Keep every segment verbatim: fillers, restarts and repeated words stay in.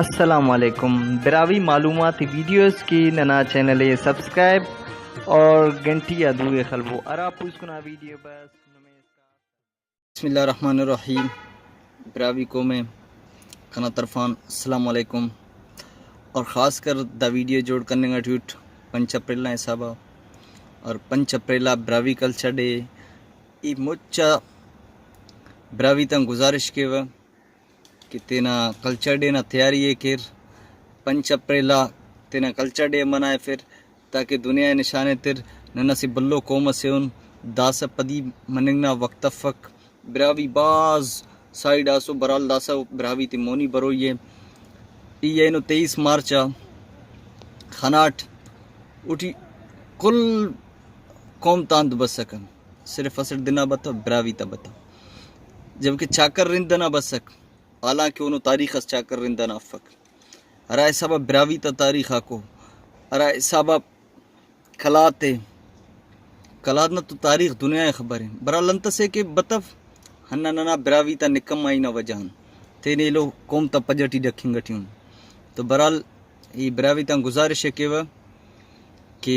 السلام علیکم۔ براہوئی معلوماتی ویڈیوز کہ ننا چینل ءِ سبسکرائب اور گھنٹی آ دو ءِ خلبو۔ ہرا پوسکنا ویڈیو بس نمے۔ بسم اللہ الرحمن الرحیم۔ براہوئی قوم ءِ کنا طرفان السلام علیکم۔ اور خاص کر دا ویڈیو جوڑ کننگ ٹی اٹ پنچ اپریل نا حسابا، اور پنچ اپریل آ براہوئی کلچر ڈے ای مچ آ براہوئی تان گزارش کیوہ کہ تینا کلچر ڈے نا تیاری ءِ کیر۔ پنچ اپریل آ تینا کلچر ڈے منائفر، تاکہ دنیا ءِ نشان ایتر نن اسہ بھلو قوم اسے ان۔ داسہ پدی مننگ نا وخت افک۔ براہوئی بھاز سائیڈ آسو، برحال داسہ براہوئی تے مونی بروئی ءِ۔ ای اینو تئیس مارچ آ خناٹ، اوٹی کل قوم تا انت بسکہ، صرف اسٹ دن آ بتو، براہوئی تا بتو، جبکہ چاکر رند ئنا بسک، حالانکہ اونو تاریخ اس چاکر رند ئنا افک۔ ہرا حسابا براہوئی تا تاریخ آکو، ہرا حسابا قلات ءِ، قلات نا تو تاریخ دنیا ءِ خبر ءِ۔ برحال انت اسے کہ بتو، ہندا ننا براہوئی تا نکمائی نا وجہ ان تینے ایلو قوم تا پج ٹی ڈکنگ ٹی ان۔ تو برحال ای براہوئی تان گزارش ءِ کیوہ کہ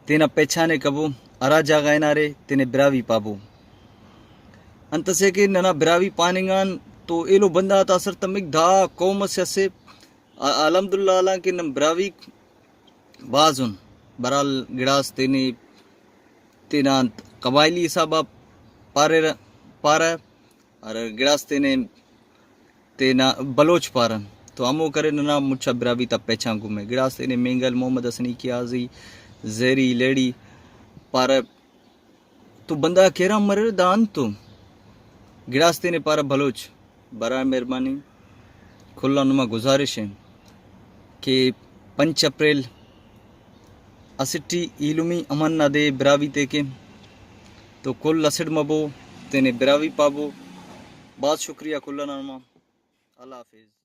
تینا پہچان ءِ کبو، ہرا جاگہ ہنارے تینے براہوئی پابو۔ انت اسے کہ ننا براہوئی پاننگ آن تو ایلو بندغ آتا اثر تمک، دا قوم اسے اسے، ا-، الحمدللہ، حالانکہ نن براہوئیک بھاز ان، برحال گڑاس تینے تینا انت قبائلی حساب آ پاریرہ، پارہ، اور گڑاس تینے تینا بلوچ پارہ، تو ہمو کرے ننا مچا براہوئی تا پہچان گمے۔ گڑاس تینے مینگل، محمد حسنی، قیازی، زہری، لہڑی پارہ، تو بندغ آک حیران مریرہ دا انت ءُ؟ گڑاس تینے پارہ بلوچ۔ برائے مہربانی کل آن نما گزارش ءِ کہ پنچ اپریل اسٹ ای ایلمی امن نا دے براہوئی تے کن، تو کل اسٹ مبو، تینے براہوئی پابو۔ بھاز شکریہ کل آن نما۔ اللہ حافظ۔